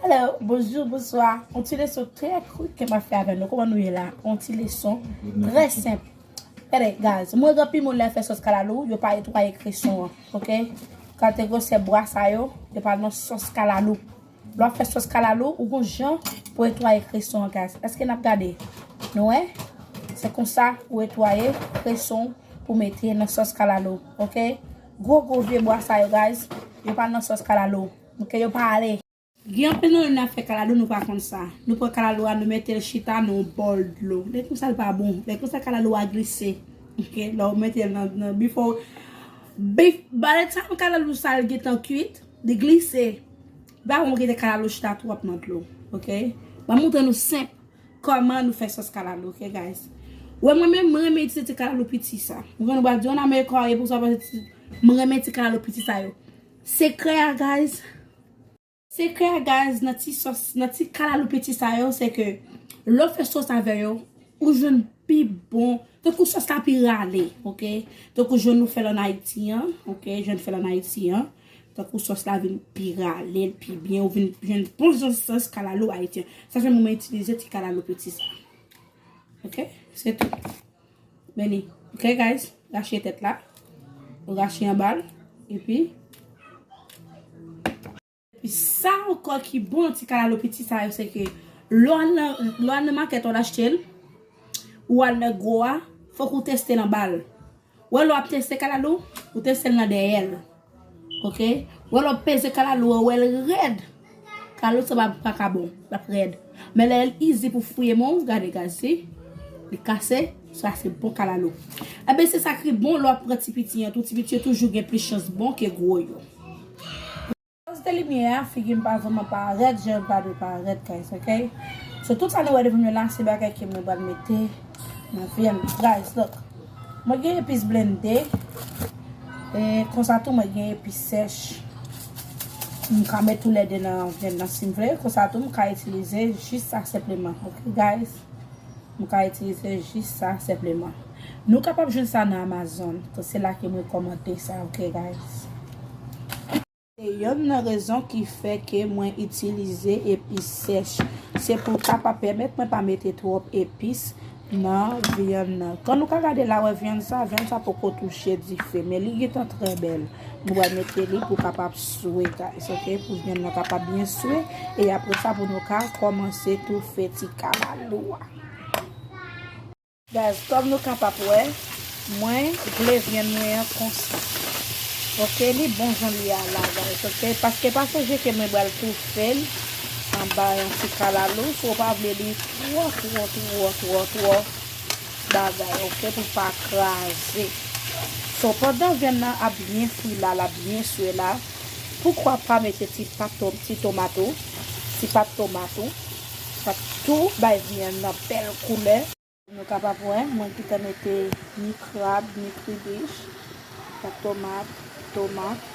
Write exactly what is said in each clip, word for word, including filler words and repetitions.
Hello, bonjou, bonswa. Yon ti leson trè kout ke m ap fè avè nou. Kòman nou ye la? Yon ti leson trè senp. Gade, guys, mwen gen anpil moun lè fè sòs kalalou, yo pa netwaye kreson an, oke? Kalite gwosè bwa sa yo, yo pa nan sòs kalalou. Lè w ap fè sòs kalalou, ou gon jan pou netwaye kreson an, guys. Èske n ap gade? Nou wè? Se konsa ou netwaye kreson pou mete nan sòs kalalou, oke? Gwo, gwo vye bwa sa yo, guys, yo pa nan sòs kalalou, oke? Yo pa ale. Gen anpil nan nou n ap fè kalalou, nou pa konn sa. Nou pran kalalou a, nou mete l chita nan yon bòl dlo. Lè konsa l pa bon. Lè konsa kalalou a glise. Oke, lè w mete l nan, nan before, bef-, by the time kalalou sa l gentan kwit, li glise. Ba yon kite kalalou chita twòp nan dlo. Oke? Ban m montre nou senp kòman nou fè sòs kalalou, oke, guys? Wè, mwen menm, mwen renmen itilize ti kalalou piti sa. Mwen konn nou pral di, "An Amerika, e pou sa, mwen renmen ti kalalou piti sa yo." Sekrè a, guys, Sekrè a, guys, nan ti sòs, nan ti kalalou piti sa yo, se ke lè w fè sòs avè yo, ou jwenn pi bon. Tankou sòs la pi rale, oke? Tankou jan nou fè l ann Ayiti an, oke? Jan nou fè l ann Ayiti an. Tankou sòs la vin pi rale, pi byen, ou vin jwenn bon jan sòs kalalou ayisyen. Sa fè mwen itilize ti kalalou piti sa. Oke? Se tou. Beni. Oke, guys? Rache tèt la. Ou rache anba l. Epi, Epi sa ankò ki bon nan ti kalalou piti sa yo, se ke lè w al nan, lè w al nan makèt, w al achte l, ou al nan gwo a, fòk ou teste l anba l. Wè, lè w ap teste kalalou, ou teste l nan dèyè l. Oke? Wè, lè w ap peze kalalou an, wè l rèd. Kalalou sa pa, pa ka bon, l ap rèd. Men lè l izi pou fouye men w, gade, gade, si li kase, sa se bon kalalou. Enben, se sa ki bon lè w ap pran ti piti an tou. Ti piti yo toujou gen plis chans bon ke gwo yo. Akoz de limyè a, figi m pa vrèman parèt jan l ta dwe parèt, guys, oke? So, tout sa nou wè devan m yo la, se bagay ke mwen pral mete nan vyann. Guys, look. Mwen gen epis blende. E konsa tou, mwen gen epis sèch. M ka met toulède nan vyann nan si m vle. Konsa tou, m ka itilize jis sa senpleman, oke, guys? M ka itilize jis sa senpleman. Nou kapab jwenn sa nan Amazon. Se la ke mwen kòmande sa, oke, guys? Se yonn nan rezon ki fè ke mwen itilize epis sèch. Se pou l kapab pèmèt mwen pa mete twòp epis nan vyann nan. Kan nou ka gade la, wè vyann sa, vyann sa poko touche dife, men li gentan trè bèl. Nou pral mete li pou kapab swe, guys, oke? Pou vyann nan kapab byen swe. E apre sa, pou nou ka kòmanse toufe ti kalalou a. Guys, kòm nou kapab wè, mwen vle vyann mwen an konsa. Oke, li bon jan li a la, guys, oke? Paske pa sonje ke mwen pral toufe l anba yon ti kalalou, so w pa vle li twò, twò, twò, twò, twò bagay, oke, pou l pa kraze. So, pandan vyann nan ap byen fri la, l ap byen swe la, poukwa pa mete ti pat to-, ti tomat ou, ti pat tomat ou, sa tou bay vyann nan bèl koulè. Nou kapab wè, mwen gentan mete ni krab, ni kribich, pat tomat, tomat.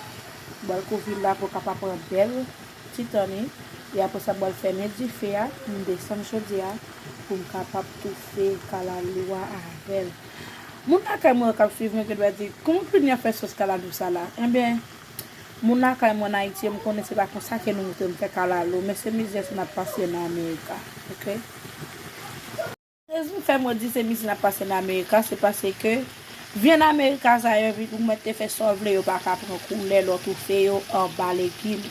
Bòl kouvri la pou kapab pran bèl ti tan li. E apre sa, bòl fèmen dife a, m desann chodyè a pou m kapab toufe kalalou a avè l. Moun lakay mwen k ap swiv mwen, ki dwe di, "Kòman Pini ap fè sòs kalalou sa la?" Enben, moun lakay mwen ann Ayiti, m konnen se pa konsa ke nou montre m fè kalalou, men se mizè sa n ap pase nan Amerika, oke? Rezon fè mwen di se mizè n ap pase nan Amerika, se paske vyann Amerika sa yo, epi pou mwen te fè sa w vle, yo pa ka pran koulè lè w toufe yo anba legim.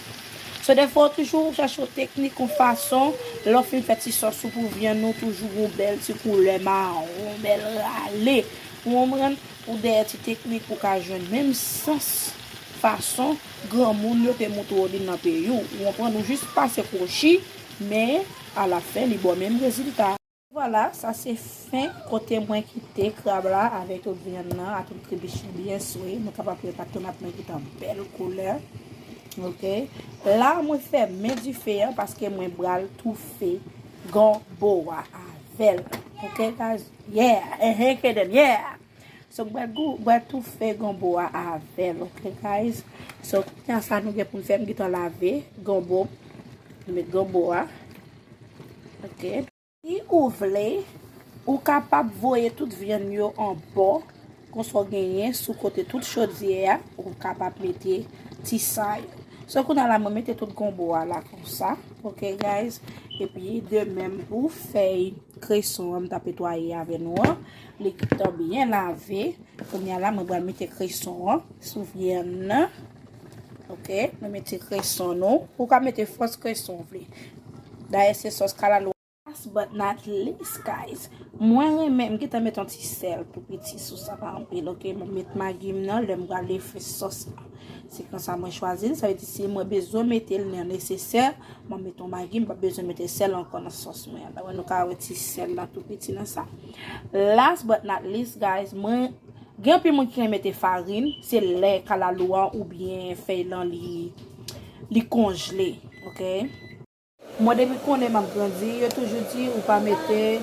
So, defwa, w toujou chèche yon teknik, yon fason, lè w fin fè ti sòs ou pou vyann ou, toujou yon bèl ti koulè mawon, bèl rale. Ou konprann? Ou dèyè ti teknik pou ka jwenn menm sans, fason granmoun yo te montre w li nan peyi w. Ou konprann? Ou jis pase kwochi, men alafen, li ba w menm rezilta. Vwala, sa se fen kote mwen kite krab la avèk tout vyann nan, ak tout kribich li byen swe. Nou kapab wè pat tomat mwen ki t an bèl koulè. Oke. La, mwen fèmen dife a paske mwen pral toufe gonbo a avè l. Oke, guys? Yeah! Ehe, Keden, yeah! So, mwen gou-, mwen toufe gonbo a avè l, oke, guys? So, kounye a sa nou gen pou n fè, m gentan lave gonbo. Nou met gonbo a. Oke. Si ou vle, ou kapab voye tout vyann yo an bò, konsa w genyen sou kote tout chodyè a, ou kapab mete ti sa yo. So, kounye a la, mwen mete tout gonbo a la konsa. Ok, guys? Epi, de menm pou fèy kreson an, m t ap netwaye avè nou an. Li gentan byen lave. Kounye a la, mwen pral mete kreson an sou vyann nan. Ok, mwen mete kreson nou. Ou ka mete fòs kreson w vle. Dayè, se sòs kalalou. Last but not least, guys, mwen renmen, m gentan met yon ti sèl tou piti sou sa, pa anpil, ok? Mwen met magi m nan, lè m prale fè sòs la. Se konsa mwen chwazi l, sa vle di si mwen bezwen mete l nan nesesè, mwen met yon magi, m pa bezwen mete sèl ankò nan sòs mwen an. Dayè, nou ka wè ti sèl la tou piti nan sa. Last but not least, guys, mwen, gen anpil moun ki renmen mete farin, se lè kalalou an oubyen fèy lan li, li konjle, ok? Mwen depi konnen m ap grandi, yo toujou di ou pa mete,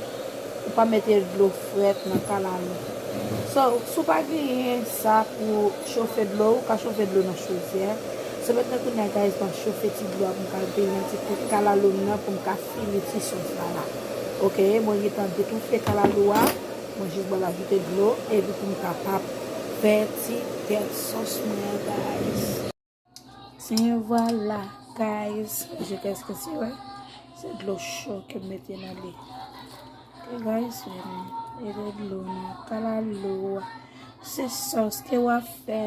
ou pa mete dlo frèt nan kalalou. So, si w pa genyen sa pou chofe dlo, ou ka chofe dlo nan chodyè. So, mentnan kounye a, guys, m ap chofe ti dlo a pou m ka benyen ti kout kalalou m nan pou m ka fini ti sòs la la. Ok, mwen gentan detoufe kalalou a, mwen jis pral ajoute dlo, epi pou m kapab fè ti tèt sòs mwen an, guys. Tiens, voilà, guys. Jusqu'à ce que c'est, ouais. Se dlo cho ke m mete nan li. Ok, guys, mete dlo nan kalalou a. Se sòs ke w ap fè.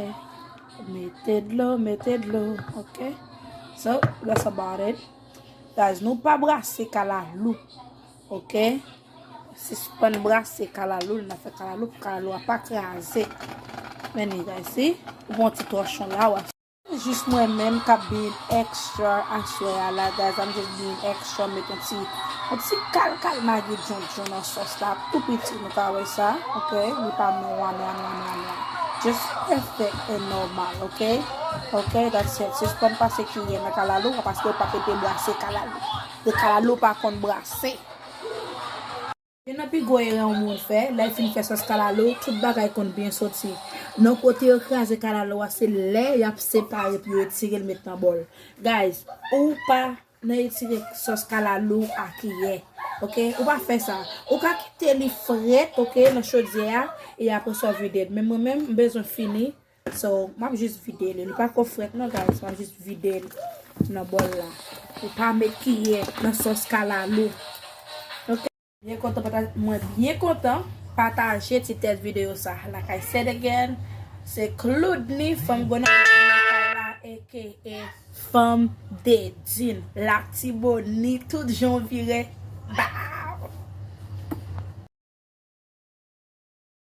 Mete dlo, mete dlo, ok? So, that's about it. Guys, nou pa brase kalalou, ok? Sispann brase kalalou, n ap fè kalalou pou kalalou a pa kraze. Men, guys, si ou pran ti tòchon la, w ap Jis mwen menm k ap being extra aswè a la, guys. I'm just being extra, met yon ti, yon ti kal kal magi djondjon nan sòs la, tou piti, nou ka wè sa, ok? Li pa nwa, nwa, nwa, nwa, nwa. Just perfect and normal, ok? Ok, that's it. Sispann pase kiyè nan kalalou, paske ou p ap ete brase kalalou. De kalalou pa konn brase. Youn nan pi gwo erè yon moun fè, lè l fin fè sòs kalalou, tout bagay konn byen soti. Nan kote yo kraze kalalou a, se lè y ap separe pou yo etire l met nan bòl. Guys, ou pa nan etire sòs kalalou a kiyè. Ok? Ou pa fè sa. Ou ka kite li frèt, ok, nan chodyè a, e apre sa w vide l. Men mwen menm, m bezwen fini. So, m ap jis vide li. Li pa ko frèt non, guys. M ap jis vide l nan bòl la. Ou pa met kiyè nan sòs kalalou. Ok? Byen kontan pataje, mwen byen kontan pataje ti tèt videyo sa. Like I said again, se Cloudny, fanm Gonayiv ki nan kay la, A K A fanm Dedin, Latibonit, tout jan w vire, bye.